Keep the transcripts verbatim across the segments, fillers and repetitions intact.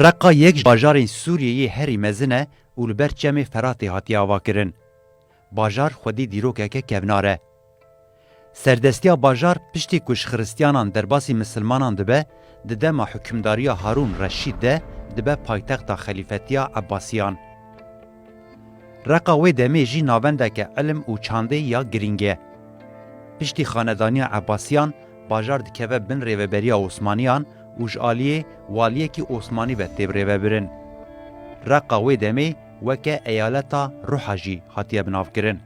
Reqa yek ji bajarên Sûriyeyê herî mezin e û li ber çemê Feratê hatiye avakirin. Bajar xwedî dîrokeke kevnar e. Serdestiya bajar piştî ku ji xiristiyanan derbasî misilmanan dibe, di dema hukimdariya Harûn Reşîd de dibe paytexta xelîfetiya Ebbasiyan. Reqa wê demê jî navendeke ilim û çandê ya girîng e. Piştî xanedaniya Ebbasiyan, bajar dikeve bin rêveberiya Osmaniyan û ji aliyê waliyekî Osmanî ve tê birêvebirin. Reqa wê demê weke eyaleta Ruha jî hatiye binavkirin.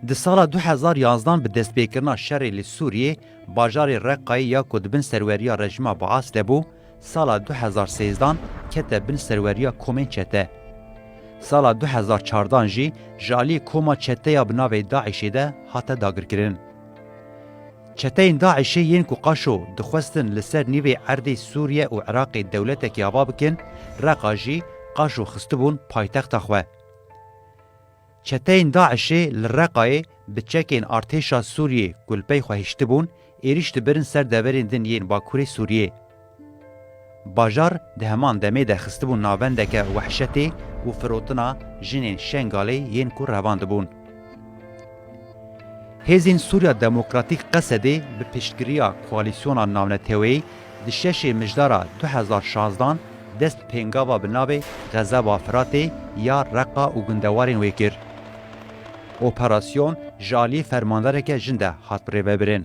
Di sala du hezar yazdan bi destpêkirina şerê li Sûriyê, bajarê Reqayê ya ku di bin serweriya rejîma Baas de bû, sala du hezar sêzdan kete bin serweriya komên çete. Sala du hezar çardan jî ji aliyê koma çeteya bi navê DAIŞê de hate dagirkirin. Çeteyên DAIŞê yên ku qaşo dixwestin li ser nîvê erdê Sûriye û Iraqê dewletekî ava bikin, Reqa jî qaşo xistibûn paytexta xwe. Çeteyên DAIŞê li Reqayê bi çekên artêşa Sûriyê ku li pey xwe hiştibûn, êrîş dibirin ser deverên din yên Bakurê Sûriyê. Bajar di heman demê de xistibû navendeke wehşetê û firotina jinên Şengalê yên ku revandibûn. Hêzên Sûriya Demokratîk, Qesedê, bi piştgiriya Koalîsyona Navneteweyî di şeşê Mijdara du hezar şazdan dest bi pêngava bi navê Xezeba Firatê ya Reqa û gundewarên wê kir. Operasyon ji aliyê fermandareke jin de hat birêvebirin.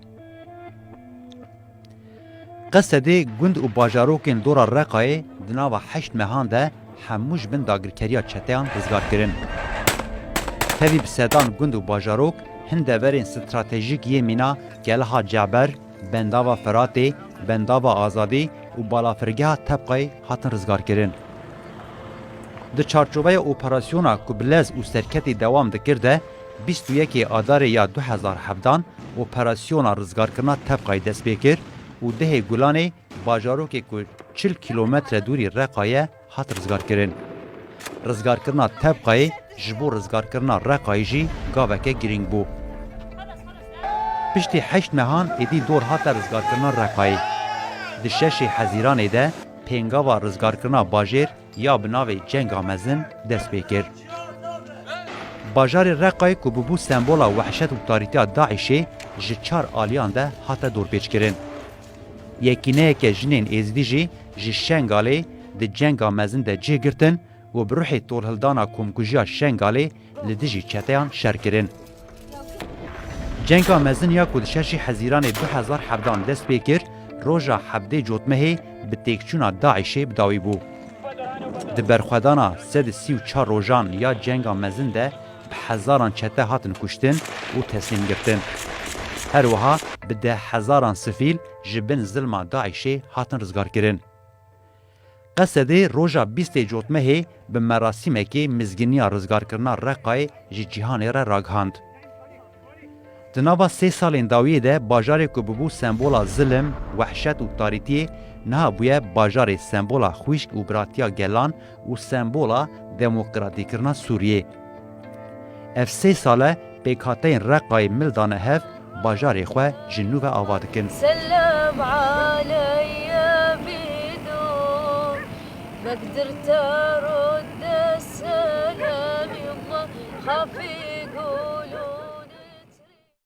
Qesedê, gund û bajarokên dora Reqayê di nava heşt mehan de hemû ji bin dagirkeriya çeteyan rizgar kirin. Tevî bi sedan gund û bajarok hin deverên stratejîk yê mîna Keleha Ceber, Bendava Firatê, Bendava Azadî û balafirgeha Tebqayê hatin rizgarkirin. Di çarçoveya operasyona ku bi lez û serketî dewam dikir de, bîst û yekê Adarê ya du hezar hevdan operasyona rizgarkirina Tebqayê dest pê kir û dehê Gulanê, bajarokê ku çil kîlometre dûrî Reqa ye, hat rizgarkirin. Rizgarkirina Tebqayê ji bo rizgarkirina Reqayê jî gaveke girîng bû. Piştî heşt mehan êdî dor hate rizgarkirina Reqayê. Di şeşê Hezîranê de pêngava rizgarkirina bajêr ya bi navê Cenga Mezin dest pê kir. Bajarê Reqayê ku bûbû sembola wehşet û tarîtiya DAIŞê ji çar aliyan de hate dorpêçkirin. Yekîneyeke jinên Êzidî jî ji Şengalê di Cenga Mezin de cih girtin û bi ruhê tolhildana komkujiya Şengalê li dijî çeteyan şer kirin. Cenga Mezin ya ku di şeşê Hezîranê du hezar hevdan dest pê kir, roja hevdê Cotmehê bi têkçûna DAIŞê bi dawî bû. Di berxwedana sed û sî û çar rojan ya Cenga Mezin de bi hezaran çete hatin kuştin û teslîm girtin. Her wiha bi deh hezaran sivîl ji bin zilma DAIŞê hatin rizgarkirin. Qesedê roja bîstê Cotmehê bi merasîmekê mizginiya rizgarkirina Reqayê ji cîhanê re ragihand. Di nava sê salên dawiyê de bajarê ku bûbû sembola zilim, wehşet û tarîtiyê, niha bûye bajarê sembola xwişk û biratiya gelan û sembola demokratîkirina Sûriyê. Ev sê sal e pêkhateyên Reqayê mil dane hev, bajarê xwe ji nû ve ava dikin. سلم علي بدون ما قدرت أرد السلام، يما خاف